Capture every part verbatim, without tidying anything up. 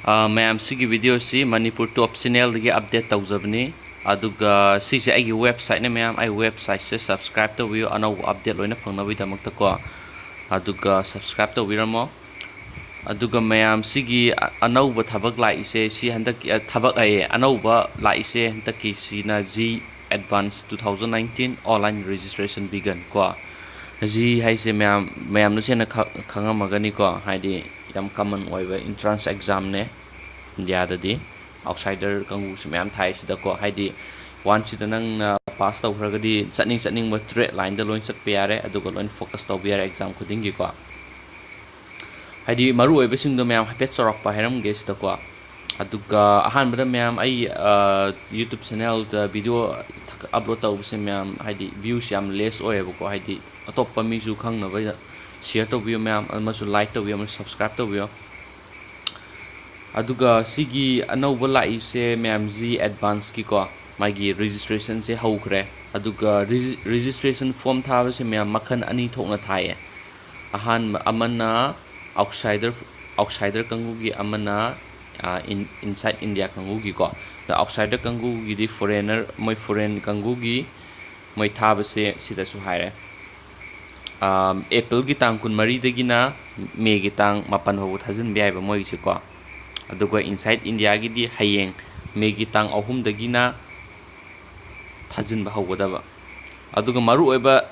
ꯑꯥ, ꯃꯌꯥꯝ, ꯁꯤꯒꯤ video ꯁꯤ ꯃꯅꯤꯄꯨꯔ ꯇꯣꯞ channel ꯗꯒꯤ update ꯇꯧꯖꯕꯅꯤ꯫ ꯑꯗꯨꯒ ꯁꯤꯁꯦ ꯑꯩꯒꯤ website ꯅꯦ ꯃꯌꯥꯝ, ꯑꯩ website ꯁꯦ subscribe ꯇꯧꯕꯤꯌꯨ ꯑꯅꯧꯕ update ꯂꯣꯏꯅ ꯐꯪꯅꯕꯒꯤꯗꯃꯛꯇꯀꯣ꯫ ꯑꯗꯨꯒ subscribe ꯇꯧꯕꯤꯔꯝꯃꯣ꯫ ꯑꯗꯨꯒ ꯃꯌꯥꯝ, ꯁꯤꯒꯤ ꯑ-, ꯑꯅꯧꯕ ꯊꯕꯛ ꯂꯥꯛꯏꯁꯦ, ꯁꯤ ꯍꯟꯗꯛꯀꯤ, ꯑ, ꯊꯕꯛ ꯑꯌꯦ, ꯑꯅꯧꯕ ꯂꯥꯛꯏꯁꯦ ꯍꯟꯗꯛꯀꯤꯁꯤꯅ G Advance two thousand nineteen online registration begun ꯀꯣ꯫ G ꯍꯥꯏꯁꯦ ꯃꯌꯥꯝ, ꯃꯌꯥꯝꯅꯁꯨ ꯍꯦꯟꯅ ꯈ-, ꯈꯪꯉꯝꯃꯒꯅꯤꯀꯣ, ꯍꯥꯏꯗꯤ ꯌꯥꯝ common ꯑꯣꯏꯕ entrance exam ꯅꯦ ꯏꯟꯗꯤꯌꯥꯗꯗꯤ꯫ Outsider ꯀꯥꯡꯕꯨꯁꯨ ꯃꯌꯥꯝ ꯊꯥꯏ ꯁꯤꯗꯀꯣ, ꯍꯥꯏꯗꯤ once ꯁꯤꯗ ꯅꯪꯅ pass ꯇꯧꯈ꯭ꯔꯒꯗꯤ ꯆꯠꯅꯤꯡ ꯆꯠꯅꯤꯡꯕ trade line ꯗ ꯂꯣꯏ ꯆꯠꯄ ꯌꯥꯔꯦ, ꯑꯗꯨꯒ ꯂꯣꯏꯅ focus ꯇꯧꯕ ꯌꯥꯔꯦ exam ꯈꯨꯗꯤꯡꯒꯤꯀꯣ꯫ ꯍꯥꯏꯗꯤ ꯃꯔꯨꯑꯣꯏꯕꯁꯤꯡꯗꯣ ꯃꯌꯥꯝ ꯍꯥꯏꯐꯦꯠ ꯆꯥꯎꯔꯥꯛꯄ ꯍꯥꯏꯔꯝꯒꯦ ꯁꯤꯗꯀꯣ꯫ ꯑꯗꯨꯒ ꯑꯍꯥꯟꯕꯗ ꯃꯌꯥꯝ ꯑꯩ, ꯑ, YouTube channel ꯗ video ꯊꯥꯒꯠ-, upload ꯇꯧꯕꯁꯦ ꯃꯌꯥꯝ ꯍꯥꯏꯗꯤ views ꯌꯥꯝ less ꯑꯣꯏꯌꯦꯕꯀꯣ, ꯍꯥꯏꯗꯤ ꯑꯇꯣꯞꯄ ꯃꯤꯁꯨ ꯈꯪꯅꯕ share ꯇꯧꯕꯤꯌꯨ ꯃꯌꯥꯝ, ꯑꯃꯁꯨ like ꯇꯧꯕꯤꯌꯨ, ꯑꯃꯁꯨ subscribe ꯇꯧꯕꯤꯌꯨ꯫ ꯑꯗꯨꯒ ꯁꯤꯒꯤ ꯑꯅꯧꯕ ꯂꯥꯛꯏꯁꯦ ꯃꯌꯥꯝ G Advance ꯀꯤꯀꯣ, ꯃꯥꯒꯤ registration ꯁꯦ ꯍꯧꯈ꯭ꯔꯦ꯫ ꯑꯗꯨꯒ regi-, registration form ꯊꯥꯕꯁꯦ ꯃꯌꯥꯝ ꯃꯈꯜ ꯑꯅꯤ ꯊꯣꯛꯅ ꯊꯥꯏꯌꯦ꯫ ꯑꯍꯥꯟꯕ ꯑꯃꯅ outsider, outsider ꯀꯥꯡꯕꯨꯒꯤ, ꯑꯃꯅ, ꯑ, in-, inside India ꯀꯥꯡꯕꯨꯒꯤꯀꯣ꯫ ꯑꯗ outsider ꯀꯥꯡꯕꯨꯒꯤꯗꯤ foreigner, ꯃꯣꯏ foreign ꯀꯥꯡꯕꯨꯒꯤ ꯃꯣꯏ ꯊꯥꯕꯁꯦ ꯁꯤꯗꯁꯨ ꯍꯥꯏꯔꯦ꯫ ꯑꯥ, April ꯒꯤ ꯇꯥꯡ ꯀꯨꯟꯃꯔꯤꯗꯒꯤꯅ May ꯒꯤ ꯇꯥꯡ ꯃꯥꯄꯟ ꯐꯥꯎꯕ ꯊꯥꯖꯤꯟꯕ ꯌꯥꯏꯕ ꯃꯣꯏꯒꯤꯁꯦꯀꯣ꯫ ꯑꯗꯨꯒ inside India ꯒꯤꯗꯤ ꯍꯌꯦꯡ May ꯒꯤ ꯇꯥꯡ ꯑꯍꯨꯝꯗꯒꯤꯅ ꯊꯥꯖꯤꯟꯕ ꯍꯧꯒꯗꯕ꯫ ꯑꯗꯨꯒ ꯃꯔꯨꯑꯣꯏꯕ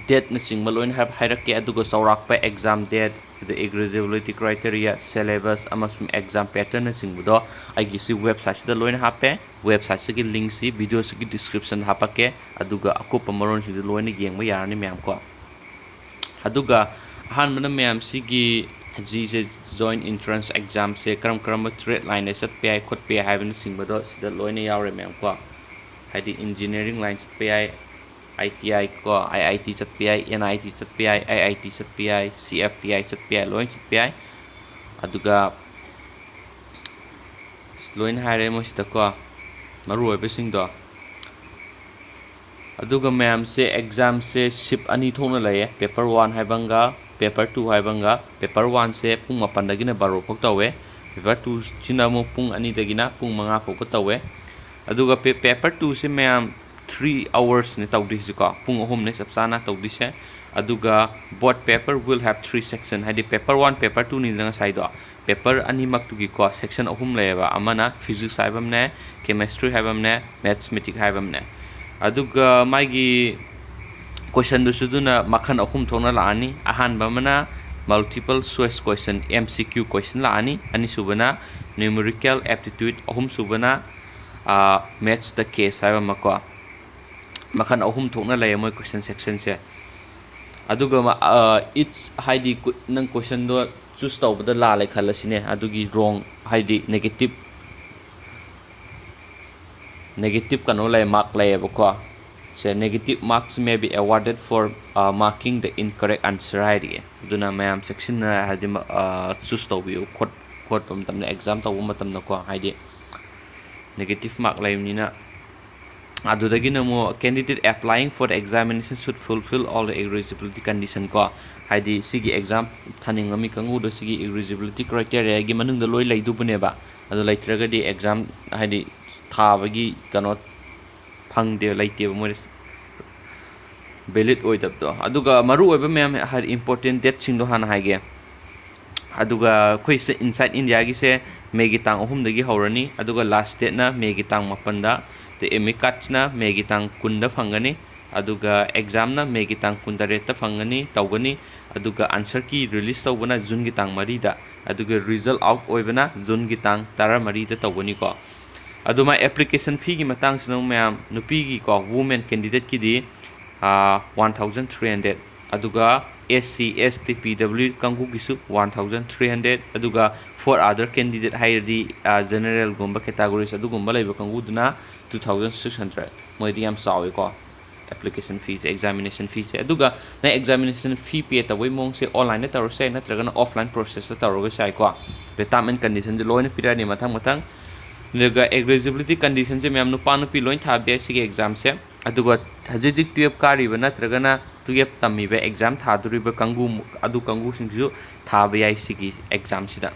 date ꯅꯆꯤꯡꯕ ꯂꯣꯏꯅ ꯍꯥꯏ-, ꯍꯥꯏꯔꯛꯀꯦ꯫ ꯑꯗꯨꯒ ꯆꯥꯎꯔꯥꯛꯄ exam date, ꯑꯗ eligibility criteria, syllabus ꯑꯃꯁꯨꯡ exam pattern ꯅꯆꯤꯡꯕꯗꯣ ꯑꯩꯒꯤ ꯁꯤ website ꯁꯤꯗ ꯂꯣꯏꯅ ꯍꯥꯞꯄꯦ꯫ Website ꯁꯤꯒꯤ link ꯁꯤ video ꯁꯤꯒꯤ description ꯗ ꯍꯥꯞꯄꯛꯀꯦ꯫ ꯑꯗꯨꯒ ꯑꯀꯨꯞꯄ ꯃꯔꯣꯜꯁꯤꯡꯗꯨ ꯂꯣꯏꯅ ꯌꯦꯡꯕ ꯌꯥꯔꯅꯤ ꯃꯌꯥꯝ ꯀꯣ꯫ ꯑꯗꯨꯒ ꯑꯍꯥꯟꯕꯅ ꯃꯌꯥꯝ ꯁꯤꯒꯤ G ꯁꯦ joint entrance exam ꯁꯦ ꯀꯔꯝ ꯀꯔꯝꯕ trade line ꯗ ꯆꯠꯄ ꯌꯥꯏ ꯈꯣꯠꯄ ꯌꯥꯏ ꯍꯥꯏꯕꯅꯆꯤꯡꯕꯗꯣ ꯁꯤꯗ ꯂꯣꯏꯅ ꯌꯥꯎꯔꯦ ꯃꯌꯥꯝ ꯀꯣ꯫ ꯍꯥꯏꯗꯤ engineering line ꯆꯠꯄ ꯌꯥꯏ, I T I ꯀꯣ, I I T ꯆꯠꯄ ꯌꯥꯏ, N I T ꯆꯠꯄ ꯌꯥꯏ, I I T ꯆꯠꯄ ꯌꯥꯏ, C F T I ꯆꯠꯄ ꯌꯥꯏ, ꯂꯣꯏ ꯆꯠꯄ ꯌꯥꯏ꯫ ꯑꯗꯨꯒ ꯂꯣꯏꯅ ꯍꯥꯏꯔꯦ ꯃꯣꯏꯁꯤꯗꯀꯣ, ꯃꯔꯨꯑꯣꯏꯕꯁꯤꯡꯗꯣ꯫ ꯑꯗꯨꯒ ꯃꯌꯥꯝꯁꯦ, exam ꯁꯦ shift ꯑꯅꯤ ꯊꯣꯛꯅ ꯂꯩꯌꯦ, paper one ꯍꯥꯏꯕ ꯑꯃꯒ paper two ꯍꯥꯏꯕ ꯑꯃꯒ꯫ Paper one ꯁꯦ ꯄꯨꯡ ꯃꯥꯄꯟꯗꯒꯤꯅ ꯕꯥꯔꯣ ꯐꯥꯎ ꯇꯧꯋꯦ꯫ Paper two ꯁꯤꯅ ꯑꯃꯨꯛ ꯄꯨꯡ ꯑꯅꯤꯗꯒꯤꯅ ꯄꯨꯡ ꯃꯉꯥ ꯐꯥꯎꯕ ꯇꯧꯋꯦ꯫ ꯑꯗꯨꯒ paper two ꯁꯦ ꯃꯌꯥꯝ three hours ꯅꯦ ꯇꯧꯗꯣꯏꯁꯤꯀꯣ, ꯄꯨꯡ ꯑꯍꯨꯝꯅꯦ ꯆꯞ ꯆꯥꯅ ꯇꯧꯗꯣꯏꯁꯦ꯫ ꯑꯗꯨꯒ both paper will have three section, ꯍꯥꯏꯗꯤ paper one, paper two ꯅꯤꯗꯅ ꯉꯁꯥꯏꯗꯣ, paper ꯑꯅꯤꯃꯛꯇꯨꯒꯤꯀꯣ section ꯑꯍꯨꯝ ꯂꯩꯌꯦꯕ, ꯑꯃꯅ physics ꯍꯥꯏꯕ ꯑꯃꯅꯦ, chemistry ꯍꯥꯏꯕ ꯑꯃꯅꯦ, mathematics ꯍꯥꯏꯕ ꯑꯃꯅꯦ꯫ ꯑꯗꯨꯒ ꯃꯥꯒꯤ question ꯗꯨꯁꯨ ꯑꯗꯨꯅ ꯃꯈꯜ ꯑꯍꯨꯝ ꯊꯣꯛꯅ ꯂꯥꯛꯑꯅꯤ꯫ ꯑꯍꯥꯟꯕ ꯑꯃꯅ multiple choice question, M C Q question ꯂꯥꯛꯑꯅꯤ꯫ ꯑꯅꯤꯁꯨꯕꯅ numerical aptitude, ꯑꯍꯨꯝꯁꯨꯕꯅ maths the case ꯍꯥꯏꯕ ꯑꯃꯀꯣ꯫ ꯃꯈꯜ ꯑꯍꯨꯝ ꯊꯣꯛꯅ ꯂꯩꯌꯦ ꯃꯣꯏ question section ꯁꯦ꯫ ꯑꯗꯨꯒ each, ꯍꯥꯏꯗꯤ ꯅꯪ question ꯗꯣ choose ꯇꯧꯕꯗ ꯂꯥꯜꯂꯦ ꯈꯜꯂꯁꯤꯅꯦ, ꯑꯗꯨꯒꯤ wrong, ꯍꯥꯏꯗꯤ negative, negative ꯀꯩꯅꯣ ꯂꯩ, mark ꯂꯩꯌꯦꯕꯀꯣ꯫ ꯁꯦ, negative marks may be awarded for marking the incorrect answer ꯍꯥꯏꯔꯤꯌꯦ꯫ ꯑꯗꯨꯅ ꯃꯌꯥꯝ ꯆꯦꯛꯁꯤꯟꯅ, ꯍꯥꯏꯗꯤ choose ꯇꯧꯕꯤꯌꯨ ꯈꯣꯠꯄ ꯃꯇꯝꯗ, exam ꯇꯧꯕ ꯃꯇꯝꯗꯀꯣ, ꯍꯥꯏꯗꯤ negative mark ꯂꯩꯕꯅꯤꯅ꯫ ꯑꯗꯨꯗꯒꯤꯅ ꯑꯃꯨꯛ candidate applying for the examination should fulfill all the eligibility condition ꯀꯣ꯫ ꯍꯥꯏꯗꯤ ꯁꯤꯒꯤ exam ꯊꯥꯅꯤꯡꯉꯝꯃꯤ ꯀꯥꯡꯕꯨꯗꯣ ꯁꯤꯒꯤ eligibility criteria ꯒꯤ ꯃꯅꯨꯡꯗ ꯂꯣꯏ ꯂꯩꯗꯧꯕꯅꯦꯕ꯫ ꯑꯗꯨ ꯂꯩꯇ꯭ꯔꯒꯗꯤ exam, ꯍꯥꯏꯗꯤ ꯊꯥꯕꯒꯤ ꯀꯩꯅꯣ ꯐꯪꯗꯦ, ꯂꯩꯇꯦꯕ ꯃꯣꯏꯗ valid ꯑꯣꯏꯗꯕꯗꯣ꯫ ꯑꯗꯨꯒ ꯃꯔꯨ ꯑꯣꯏꯕ ꯃꯌꯥꯝ, ꯍꯥꯏꯗꯤ important date ꯁꯤꯡꯗꯣ ꯍꯥꯟꯅ ꯍꯥꯏꯒꯦ꯫ ꯑꯗꯨꯒ ꯑꯩꯈꯣꯏ ꯁꯤ inside India ꯒꯤꯁꯦ May ꯒꯤ ꯇꯥꯡ ꯑꯍꯨꯝꯗꯒꯤ ꯍꯧꯔꯅꯤ, ꯑꯗꯨꯒ last date ꯅ May ꯒꯤ ꯇꯥꯡ ꯃꯥꯄꯟꯗ, ꯑꯗꯩ admit card ꯁꯤꯅ May ꯒꯤ ꯇꯥꯡ ꯀꯨꯟꯗ ꯐꯪꯒꯅꯤ, ꯑꯗꯨꯒ exam ꯅ May ꯒꯤ ꯇꯥꯡ ꯀꯨꯟꯇꯔꯦꯠꯇ ꯐꯪꯒꯅꯤ, ꯇꯧꯒꯅꯤ꯫ ꯑꯗꯨꯒ answer key release ꯇꯧꯕꯅ June ꯒꯤ ꯇꯥꯡ ꯃꯔꯤꯗ, ꯑꯗꯨꯒ result out ꯑꯣꯏꯕꯅ June ꯒꯤ ꯇꯥꯡ ꯇꯔꯥꯃꯔꯤꯗ ꯇꯧꯒꯅꯤꯀꯣ꯫ ꯑꯗꯨ ꯃꯥꯏ application fee ꯒꯤ ꯃꯇꯥꯡꯁꯤꯅ ꯑꯃꯨꯛ ꯃꯌꯥꯝ, ꯅꯨꯄꯤꯒꯤꯀꯣ, women candidate ꯀꯤꯗꯤ one thousand three hundred, ꯑꯗꯨꯒ S C, S T, P W ꯀꯥꯡꯕꯨꯒꯤꯁꯨ one thousand three hundred, ꯑꯗꯨꯒ for other candidate ꯍꯥꯏꯔꯗꯤ general ꯒꯨꯝꯕ categories ꯑꯗꯨꯒꯨꯝꯕ ꯂꯩꯕ ꯀꯥꯡꯕꯨꯗꯨꯅ two thousand six hundred꯫ ꯃꯣꯏꯗꯤ ꯌꯥꯝ ꯆꯥꯎꯋꯤꯀꯣ application fee ꯁꯦ, examination fee ꯁꯦ꯫ ꯑꯗꯨꯒ ꯅꯪ examination fee pay ꯇꯧꯕꯒꯤ ꯃꯑꯣꯡꯁꯦ online ꯗ ꯇꯧꯔꯁꯨ ꯌꯥꯏ, ꯅꯠꯇ꯭ꯔꯒꯅ offline process ꯇ ꯇꯧꯔꯒꯁꯨ ꯌꯥꯏꯀꯣ꯫ ꯑꯗꯩ term and condition ꯁꯦ ꯂꯣꯏꯅ ꯄꯤꯔꯛꯑꯅꯤ ꯃꯊꯪ ꯃꯊꯪ꯫ ꯑꯗꯨꯒ eligibility condition ꯁꯦ ꯃꯌꯥꯝ ꯅꯨꯄꯥ ꯅꯨꯄꯤ ꯂꯣꯏ ꯊꯥꯕ ꯌꯥꯏ ꯁꯤꯒꯤ exam ꯁꯦ꯫ ꯑꯗꯨꯒ ꯍꯧꯖꯤꯛ ꯍꯧꯖꯤꯛ twelve ꯀꯥꯔꯤꯕ ꯅꯠꯇ꯭ꯔꯒꯅ twelve ꯇꯝꯃꯤꯕ, exam ꯊꯥꯗꯣꯔꯤꯕ ꯀꯥꯡꯕꯨ, ꯑꯗꯨ ꯀꯥꯡꯕꯨꯁꯤꯡꯁꯤꯁꯨ ꯊꯥꯕ ꯌꯥꯏ ꯁꯤꯒꯤ exam ꯁꯤꯗ꯫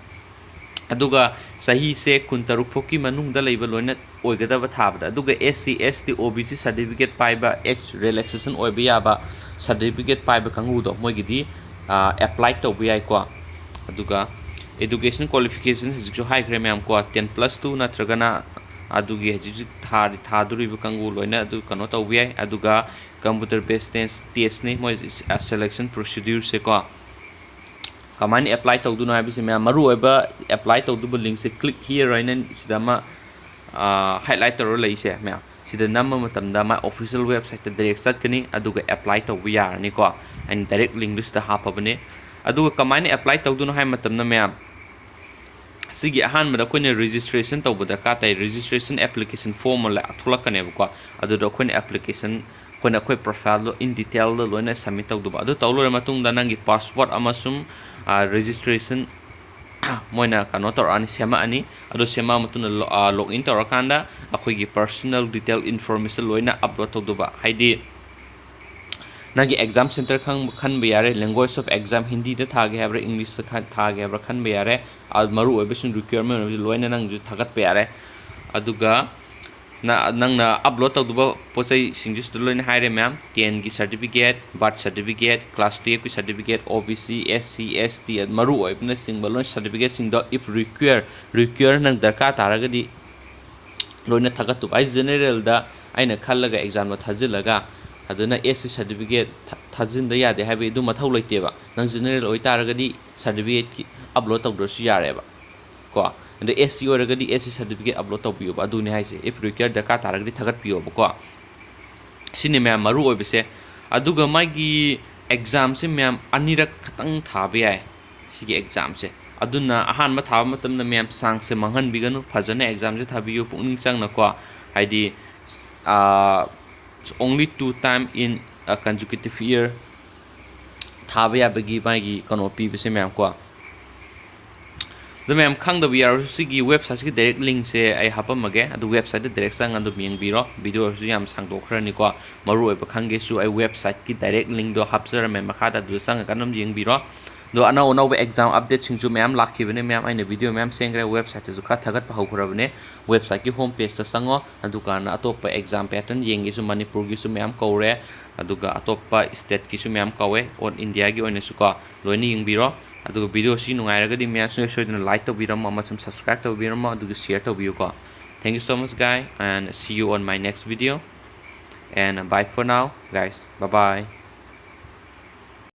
ꯑꯗꯨꯒ ꯆꯍꯤꯁꯦ ꯀꯨꯟꯇꯔꯨꯛ ꯐꯥꯎꯀꯤ ꯃꯅꯨꯡꯗ ꯂꯩꯕ ꯂꯣꯏꯅ ꯑꯣꯏꯒꯗꯕ ꯊꯥꯕꯗ꯫ ꯑꯗꯨꯒ S C, S T, O B C certificate ꯄꯥꯏꯕ, age relaxation ꯑꯣꯏꯕ ꯌꯥꯕ certificate ꯄꯥꯏꯕ ꯀꯥꯡꯕꯨꯗꯣ ꯃꯣꯏꯒꯤꯗꯤ apply ꯇꯧꯕ ꯌꯥꯏꯀꯣ꯫ ꯑꯗꯨꯒ education qualification ꯍꯧꯖꯤꯛꯁꯨ ꯍꯥꯏꯈ꯭ꯔꯦ ꯃꯌꯥꯝ ꯀꯣ, ten plus two ꯅꯠꯇ꯭ꯔꯒꯅ ꯑꯗꯨꯒꯤ ꯍꯧꯖꯤꯛ ꯍꯧꯖꯤꯛ ꯊꯥꯔꯤ ꯊꯥꯗꯣꯔꯤꯕ ꯀꯥꯡꯕꯨ ꯂꯣꯏꯅ ꯑꯗꯨ ꯀꯩꯅꯣ ꯇꯧꯕ ꯌꯥꯏ꯫ ꯑꯗꯨꯒ computer based test, testꯅꯤ ꯃꯣꯏ selection procedureꯁꯦꯀꯣ꯫ ꯀꯃꯥꯏꯅ apply ꯇꯧꯗꯣꯏꯅꯣ ꯍꯥꯏꯕꯁꯤ ꯃꯌꯥꯝ ꯃꯔꯨꯑꯣꯏꯕ apply ꯇꯧꯗꯧꯕ linkꯁꯦ click here ꯍꯥꯏꯅ ꯁꯤꯗ ꯑꯃ highlight ꯇꯧꯔ ꯂꯩꯁꯦ ꯃꯌꯥꯝ꯫ ꯁꯤꯗ ꯅꯝꯕ ꯃꯇꯝꯗ ꯃꯥꯏ official websiteꯇ direct ꯆꯠꯀꯅꯤ, ꯑꯗꯨꯒ apply ꯇꯧꯕ ꯌꯥꯔꯅꯤꯀꯣ꯫ ꯑꯩꯅ direct linkꯗꯨ ꯁꯤꯗ ꯍꯥꯞꯄꯕꯅꯦ꯫ ꯑꯗꯨꯒ ꯀꯃꯥꯏꯅ apply ꯇꯧꯗꯣꯏꯅꯣ ꯍꯥꯏꯕ ꯃꯇꯝꯗ ꯃꯌꯥꯝ, ꯁꯤꯒꯤ ꯑꯍꯥꯟꯕꯗ ꯑꯩꯈꯣꯏꯅ registration ꯇꯧꯕ ꯗꯔꯀꯥꯔ ꯇꯥꯏ꯫ Registration application form ꯑꯃ ꯊꯣꯛꯂꯛꯀꯅꯦꯕꯀꯣ꯫ ꯑꯗꯨꯗ ꯑꯩꯈꯣꯏꯅ application, ꯑꯩꯈꯣꯏꯅ ꯑꯩꯈꯣꯏ profileꯗꯣ in detailꯗ ꯂꯣꯏꯅ submit ꯇꯧꯗꯧꯕ꯫ ꯑꯗꯨ ꯇꯧ ꯂꯣꯏꯔ ꯃꯇꯨꯡꯗ ꯅꯪꯒꯤ password ꯑꯃꯁꯨꯡ registration ꯃꯣꯏꯅ ꯀꯩꯅꯣ ꯇꯧꯔꯛꯑꯅꯤ, ꯁꯦꯝꯃꯛꯑꯅꯤ꯫ ꯑꯗꯣ ꯁꯦꯝꯃꯛꯑ ꯃꯇꯨꯡꯗ login ꯇꯧꯔꯀꯥꯟꯗ ꯑꯩꯈꯣꯏꯒꯤ personal detail information ꯂꯣꯏꯅ upload ꯇꯧꯗꯧꯕ꯫ ꯍꯥꯏꯗꯤ ꯅꯪꯒꯤ exam centre ꯈꯟꯕ ꯌꯥꯔꯦ, language of exam, ꯍꯤꯟꯗꯤꯗ ꯊꯥꯒꯦ ꯍꯥꯏꯕ꯭ꯔꯥ, Englishꯇ ꯊꯥꯒꯦ ꯍꯥꯏꯕ꯭ꯔꯥ ꯈꯟꯕ ꯌꯥꯔꯦ꯫ ꯃꯔꯨ ꯑꯣꯏꯕꯁꯤꯡ, requirement ꯑꯣꯏꯕꯁꯤꯡ ꯂꯣꯏꯅ ꯅꯪꯁꯨ ꯊꯥꯒꯠꯄ ꯌꯥꯔꯦ꯫ ꯑꯗꯨꯒ ꯅꯪꯅ upload ꯇꯧꯗꯧꯕ ꯄꯣꯠ ꯆꯩꯁꯤꯡꯁꯤꯁꯨ ꯂꯣꯏꯅ ꯍꯥꯏꯔꯦ ꯃꯌꯥꯝ꯫ Tenꯒꯤ certificate, birth certificate, class twelveꯀꯤ certificate, O B C, S C, S T, ꯃꯔꯨ ꯑꯣꯏꯕꯅꯆꯤꯡꯕ ꯂꯣꯏꯅ certificateꯁꯤꯡꯗꯣ, if require, require ꯅꯪ ꯗꯔꯀꯥꯔ ꯇꯥꯔꯒꯗꯤ ꯂꯣꯏꯅ ꯊꯥꯒꯠꯇꯧꯕ꯫ ꯑꯩ generalꯗ ꯑꯩꯅ ꯈꯜꯂꯒ examꯗꯣ ꯊꯥꯖꯤꯜꯂꯒ, ꯑꯗꯨꯅ S C certificate ꯊꯥꯖꯤꯟꯗ ꯌꯥꯗꯦ ꯍꯥꯏꯕꯒꯤ ꯑꯗꯨ ꯃꯊꯧ ꯂꯩꯇꯦꯕ꯫ ꯅꯪ general ꯑꯣꯏꯇꯥꯔꯒꯗꯤ certificateꯀꯤ upload ꯇꯧꯗ꯭ꯔꯁꯨ ꯌꯥꯔꯦꯕ ꯀꯣ꯫ ꯑꯗꯣ S C ꯑꯣꯏꯔꯒꯗꯤ S C certificate upload ꯇꯧꯕꯤꯌꯣꯕ꯫ ꯑꯗꯨꯅꯤ ꯍꯥꯏꯁꯦ, if require ꯗꯔꯀꯥꯔ ꯇꯥꯔꯒꯗꯤ ꯊꯥꯒꯠꯄꯤꯌꯣꯕꯀꯣ꯫ ꯁꯤꯅꯤ ꯃꯌꯥꯝ ꯃꯔꯨ ꯑꯣꯏꯕꯁꯦ꯫ ꯑꯗꯨꯒ ꯃꯥꯒꯤ examꯁꯦ ꯃꯌꯥꯝ ꯑꯅꯤꯔꯛ ꯈꯛꯇꯪ ꯊꯥꯕ ꯌꯥꯏ ꯁꯤꯒꯤ examꯁꯦ꯫ ꯑꯗꯨꯅ ꯑꯍꯥꯟꯕ ꯊꯥꯕ ꯃꯇꯝꯗ ꯃꯌꯥꯝ ꯆꯥꯟꯁꯁꯦ ꯃꯥꯡꯍꯟꯕꯤꯒꯅꯨ, ꯐꯖꯅ examꯁꯦ ꯊꯥꯕꯤꯌꯨ ꯄꯨꯛꯅꯤꯡ ꯆꯪꯅꯀꯣ꯫ ꯍꯥꯏꯗꯤ only two time in a consecutive year ꯊꯥꯕ ꯌꯥꯕꯒꯤ ꯃꯥꯒꯤ ꯀꯩꯅꯣ ꯄꯤꯕꯁꯦ ꯃꯌꯥꯝ ꯀꯣ꯫ ꯑꯗꯨ ꯃꯌꯥꯝ ꯈꯪꯗꯕ ꯌꯥꯎꯔꯁꯨ ꯁꯤꯒꯤ websiteꯁꯤꯒꯤ direct linkꯁꯦ ꯑꯩ ꯍꯥꯞꯄꯝꯃꯒꯦ, ꯑꯗꯨ websiteꯇ direct ꯆꯪꯉ ꯑꯗꯨꯝ ꯌꯦꯡꯕꯤꯔꯣ꯫ Videoꯁꯨ ꯌꯥꯝ ꯁꯥꯡꯗꯣꯛꯈ꯭ꯔꯅꯤꯀꯣ, ꯃꯔꯨ ꯑꯣꯏꯕ ꯈꯪꯒꯦꯁꯨ ꯑꯩ websiteꯀꯤ direct linkꯗꯣ ꯍꯥꯞꯆꯔꯝꯃꯦ ꯃꯈꯥꯗ, ꯑꯗꯨꯗ ꯆꯪꯉꯒ ꯑꯗꯨꯝ ꯌꯦꯡꯕꯤꯔꯣ꯫ ꯑꯗꯣ ꯑꯅꯧ ꯑꯅꯧꯕ exam updateꯁꯤꯡꯁꯨ ꯃꯌꯥꯝ ꯂꯥꯛꯈꯤꯕꯅꯦ ꯃꯌꯥꯝ, ꯑꯩꯅ video ꯃꯌꯥꯝ ꯁꯦꯝꯈ꯭ꯔꯦ, websiteꯇꯁꯨ ꯈꯔ ꯊꯥꯒꯠꯄ ꯍꯧꯈ꯭ꯔꯕꯅꯦ꯫ Websiteꯀꯤ home pageꯇ ꯆꯪꯉꯣ, ꯑꯗꯨꯀꯥꯟꯗ ꯑꯇꯣꯞꯄ exam pattern ꯌꯦꯡꯒꯦꯁꯨ ꯃꯅꯤꯄꯨꯔꯒꯤꯁꯨ ꯃꯌꯥꯝ ꯀꯧꯔꯦ, ꯑꯗꯨꯒ ꯑꯇꯣꯞꯄ stateꯀꯤꯁꯨ ꯃꯌꯥꯝ ꯀꯧꯋꯦ, all Indiaꯒꯤ ꯑꯣꯏꯅꯁꯨꯀꯣ꯫ ꯂꯣꯏꯅ ꯌꯦꯡꯕꯤꯔꯣ꯫ ꯑꯗꯨꯒ videoꯁꯤ ꯅꯨꯡꯉꯥꯏꯔꯒꯗꯤ ꯃꯌꯥꯝ ꯁꯨꯡꯁꯣꯏ ꯁꯣꯏꯗꯅ like ꯇꯧꯕꯤꯔꯝꯃꯣ, ꯑꯃꯁꯨꯡ subscribe ꯇꯧꯕꯤꯔꯝꯃꯣ, ꯑꯗꯨꯒ share ꯇꯧꯕꯤꯌꯨꯀꯣ꯫ Thank you so much, guys, and see you on my next video. And bye for now, guys. Bye bye.